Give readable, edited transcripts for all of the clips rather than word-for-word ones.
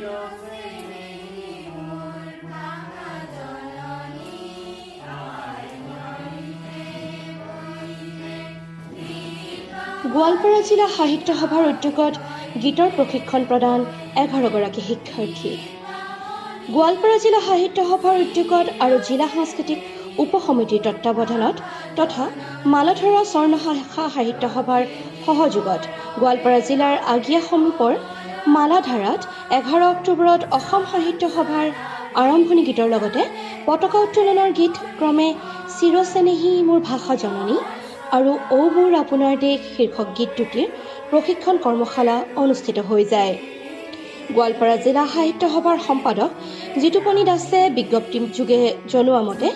চিৰ চেনেহী মোৰ ভাষা জননী। আই নৈতে বৈতে। গোৱালপাৰা জিলা সাহিত্য সভাৰ উদ্যোগত গীতৰ প্ৰশিক্ষণ প্ৰদান 11গৰাকী শিক্ষাৰ্থীক। গোৱালপাৰা জিলা সাহিত্য সভাৰ উদ্যোগত আৰু জিলা সাংস্কৃতিক উপ সমিতিৰ তত্বাৱধানত তথা মালাধৰা স্বৰ্ণ শাখা সাহিত্য সভাৰ সহযোগত গোৱালপাৰা জিলাৰ আগিয়া সমীপৰ মালাধাৰাত 11 অক্টোবৰত অসম সাহিত্য সভাৰ আৰম্ভণি গীতৰ লগতে পতাকা উত্তোলনৰ গীত ক্ৰমে চিৰচেনেহী মোৰ ভাষা জননী আৰু অ' মোৰ আপোনাৰ দেশ শীৰ্ষক গীত দুটিৰ প্ৰশিক্ষণ কৰ্মশালা অনুষ্ঠিত হৈ যায়। গোৱালপাৰা জিলা সাহিত্য সভাৰ সম্পাদক জিতুপণি দাসে বিজ্ঞপ্তি যোগে জনোৱা মতে,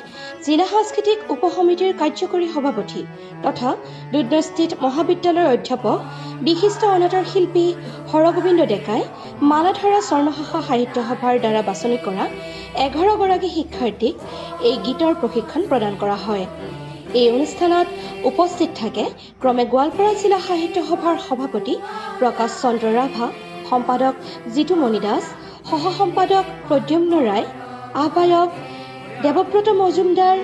জিলা সাংস্কৃতিক উপ সমিতিৰ কাৰ্যকৰী সভাপতি তথা দুধনৈস্থিত মহাবিদ্যালয়ৰ অধ্যাপক, বিশিষ্ট অনাতাঁৰ শিল্পী হৰগোবিন্দ ডেকাই মালাধৰা স্বৰ্ণশাখা সাহিত্য সভাৰ দ্বাৰা বাছনি কৰা 11গৰাকী শিক্ষাৰ্থীক এই গীতৰ প্ৰশিক্ষণ প্ৰদান কৰা হয়। এই অনুষ্ঠানত উপস্থিত থাকে ক্ৰমে গোৱালপাৰা জিলা সাহিত্য সভাৰ সভাপতি প্ৰকাশ চন্দ্ৰ ৰাভা, সম্পাদক জিতুমণি দাস, সহ সম্পাদক প্ৰদ্যুম্ন ৰায়, আহ্বায়ক দেৱব্ৰত মজুমদাৰ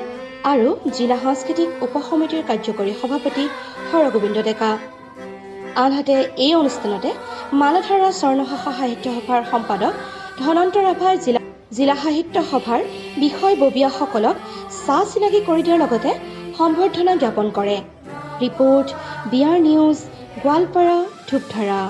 আৰু জিলা সাংস্কৃতিক উপ সমিতিৰ কাৰ্যকৰী সভাপতি হৰগোবিন্দ ডেকা। আনহাতে, এই অনুষ্ঠানতে মালাধাৰা স্বৰ্ণশাখা সাহিত্য সভাৰ সম্পাদক ধনন্ত ৰাভাই জিলা সাহিত্য সভাৰ বিষয়ববীয়াসকলক চা চিনাকি কৰি দিয়াৰ লগতে সম্বৰ্ধনা জ্ঞাপন কৰে। Report, B R news, Goalpara, Dhupdhara.